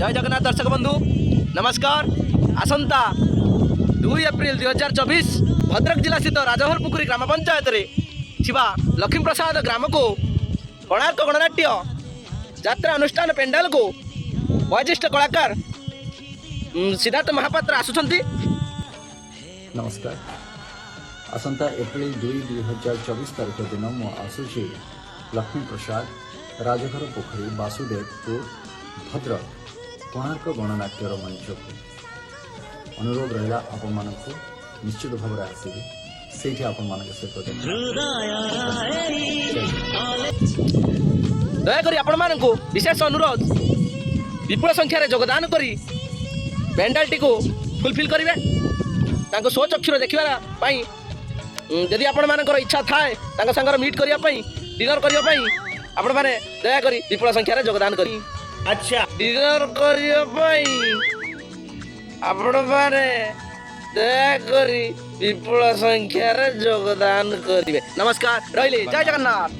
ଜୟ ଜଗନ୍ନାଥ ଦର୍ଶକ ବନ୍ଧୁ, ନମସ୍କାର। ଆସନ୍ତା 2 ଏପ୍ରିଲ 2024 ଭଦ୍ରକ ଜିଲ୍ଲା ସ୍ଥିତ ରାଜହରପୁକୁରୀ ଗ୍ରାମ ପଞ୍ଚାୟତରେ ଥିବା ଲକ୍ଷ୍ମୀପ୍ରସାଦ ଗ୍ରାମକୁ କୋଣାର୍କ ଗଣନାଟ୍ୟ ଯାତ୍ରା ଅନୁଷ୍ଠାନ ପେଣ୍ଡାଲକୁ ବୟୋଜ୍ୟେଷ୍ଠ କଳାକାର ସିଦ୍ଧାର୍ଥ ମହାପାତ୍ର ଆସୁଛନ୍ତି। ନମସ୍କାର। ଆସନ୍ତା ଏପ୍ରିଲ 2, 2024 ତାରିଖ ଦିନ ମୁଁ ଆସୁଛି ଲକ୍ଷ୍ମୀପ୍ରସାଦ, ରାଜଘର ପୋଖରୀ, ବାସୁଦେବପୁର, ଭଦ୍ରକ, କୋଣାର୍କ ଗଣନାଟ୍ୟର ମଞ୍ଚକୁ। ଅନୁରୋଧ ରହିଲା ଆପଣମାନଙ୍କୁ, ନିଶ୍ଚିତ ଭାବରେ ଆସିବେ। ସେଇଠି ଆପଣମାନଙ୍କ ସହିତ ଦେଖା। ଜୟ ଜଗନ୍ନାଥ। ଦୟାକରି ଆପଣମାନଙ୍କୁ ବିଶେଷ ଅନୁରୋଧ, ବିପୁଳ ସଂଖ୍ୟାରେ ଯୋଗଦାନ କରି ପେଣ୍ଡାଲଟିକୁ ଫୁଲଫିଲ୍ କରିବେ। ତାଙ୍କୁ ସ୍ୱଚକ୍ଷୁରେ ଦେଖିବା ପାଇଁ ଯଦି ଆପଣମାନଙ୍କର ଇଚ୍ଛା ଥାଏ ତାଙ୍କ ସାଙ୍ଗରେ ମିଟ୍ କରିବା ପାଇଁ, ଡିନର କରିବା ପାଇଁ, ଆପଣମାନେ ଦୟାକରି ବିପୁଳ ସଂଖ୍ୟାରେ ଯୋଗଦାନ କରି ଡିନର କରିବା ପାଇଁ ଆପଣମାନେ ଦୟାକରି ବିପୁଳ ସଂଖ୍ୟାରେ ଯୋଗଦାନ କରିବେ। ନମସ୍କାର, ରହିଲି, ଜୟ ଜଗନ୍ନାଥ।